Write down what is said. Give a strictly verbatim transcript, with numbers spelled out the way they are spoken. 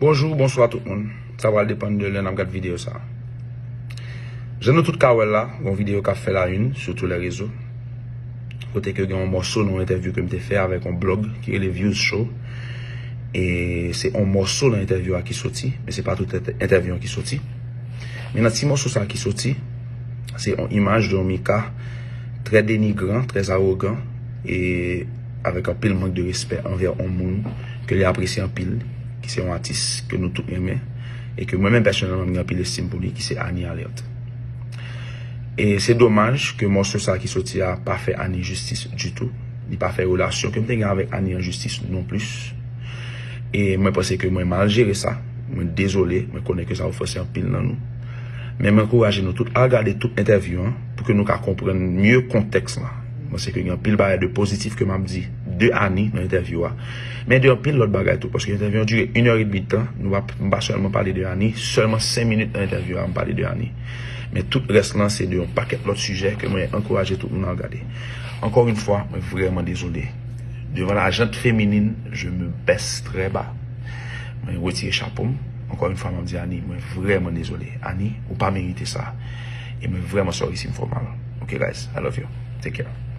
Bonjou, bonswa tout moun. Sa pral depann de lè n ap gad videyo sa a. Jan nou tout ka wè l la, gon videyo k ap fè la une sou tout lè rezo. Kote ke gen yon mòso nan yon entèvyou ke m te fè avèk yon blòg ki rele Views Show. E se yon mòso nan entèvyou a ki soti, men se pa tout entè- entèvyou an ki soti. Men nan ti mòso sa a ki soti, se yon imaj de yon Mika trè denigran, trè awogan, e avèk anpil mank de respè anvè yon moun ke li apresye anpil, ki se yon atis ke nou tout renmen, e ke mwen menm pèsonèlman m gen anpil estim pou li, ki se Annie Alerte. E se domaj ke mòso sa ki soti a pa fè Annie jistis ditou. Li pa fè relasyon ke m te gen avèk Annie an jistis non plis. E mwen panse ke mwen mal jere sa. Mwen dezole, mwen konnen ke sa ofanse anpil nan nou. Men mwen ankouraje nou tout al gade tout entèvyou an pou ke nou ka konprann mye kontèks la. Mwen se ke gen anpil bagay de pozitif ke m ap di de Annie nan entèvyou a. Men de anpil lòt bagay tou, paske entèvyou an dire inè edmi tan, nou pa, m pa sèlman pale de Annie, sèlman senk minit nan entèvyou a, m pale de Annie. Men tout rès lan se de yon pakèt lòt sijè ke mwen ankouraje tout moun al gade. Encore une fois, mwen vrèman dezole. Devan la jante féminine, je me baisse très bas. Mwen retire chapo m. Encore une fois, mwen di Annie, mwen vrèman dezole. Annie, ou pa merite sa. E mwen vrèman sorry si m fè w mal. Ok, guys, I love you. Take care.